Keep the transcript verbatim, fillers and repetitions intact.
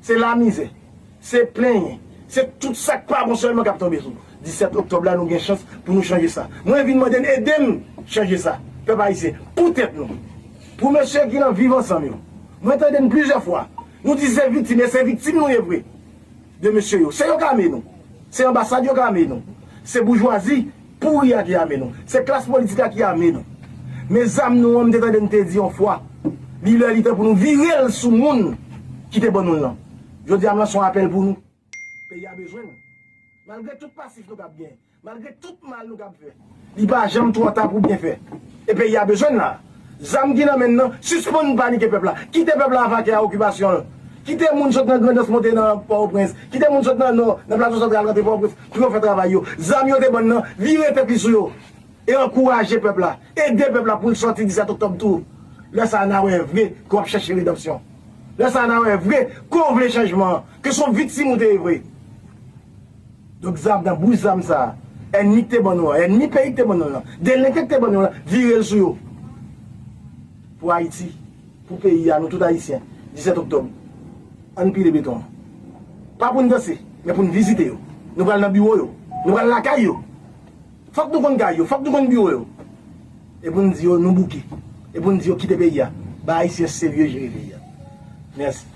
Se lamizè, se plenyen, se tout sa k pa bon sèlman k ap tonbe sou nou. Disèt oktòb la, nou gen chans pou nou chanje sa. Mwen vin mande n ede m chanje sa, pèp ayisyen, pou tèt nou. Pou mesye ki nan Viv Ansanm yo. Mwen tande n plizyè fwa. Nou di se viktim, e se viktim nou ye vre. De mesye yo. Se yo k ame nou. Se anbasad yo k ame nou. Se boujwazi pouri a ki ame nou. Se klas politik la ki ame nou. Men zam nou an, m te tande n te di yon fwa, li lè li tan pou nou vire l sou moun ki te ban nou l lan. Jodi a, m lanse yon apèl pou nou. Peyi a bezwen nou. Malgre tout pasif nou k ap gen, malgre tout mal nou k ap fè, li pa janm twò ta pou byen fè. E peyi a bezwen n la. Zam ki nan men n nan, sispann panike pèp la. Kite pèp la avake a okipasyon l. Kite moun sot nan Grandans monte nan Pòtoprens. Kite moun sot nan Nò, nan Plato Santral rantre Pòtoprens pou yo fè travay yo. Zam yo te ban n nan, vire tèt li sou yo. E ankouraje pèp la. Ede pèp la pou l sòti disèt oktòb tou. Lè sa a, n a wè vre ke w ap chèche redanmsyon. Lè sa a, n a wè vre ke w vle chanjman an, ke se yon viktim ou te ye vre. Donk, zam nan, bouch zam sa a, ènmi k te ban nou an, ènmi peyi k te ban nou an, delenke k te ban nou an, vire l sou yo. Pou Ayiti, pou peyi a, nou tout Ayisyen, disèt oktòb, ann pile beton an. Pa pou n danse, men pou n vizite yo. Nou pral nan biwo yo. Nou pral lakay yo. Fòk nou konn kay yo, fòk nou konn biwo yo. E pou n di yo, nou bouke. E pou n di yo, kite peyi a. Bay Ayisyen serye jere peyi a. Mèsi.